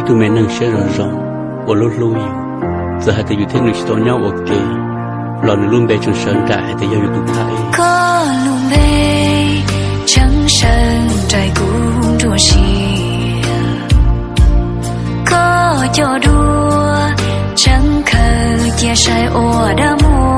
Tus me neeg siab zoo zoo uas lub hlub yus, txawm hais tias yus thiab nws tsis tau nyob ua ke los nws lub npe tseem sawv nraim hais tias yog yus tus phab ej. Koj lub npe tseem sawv nraim kuv nruab siab, koj cov duab tseem khaws cia saib ua dab muag.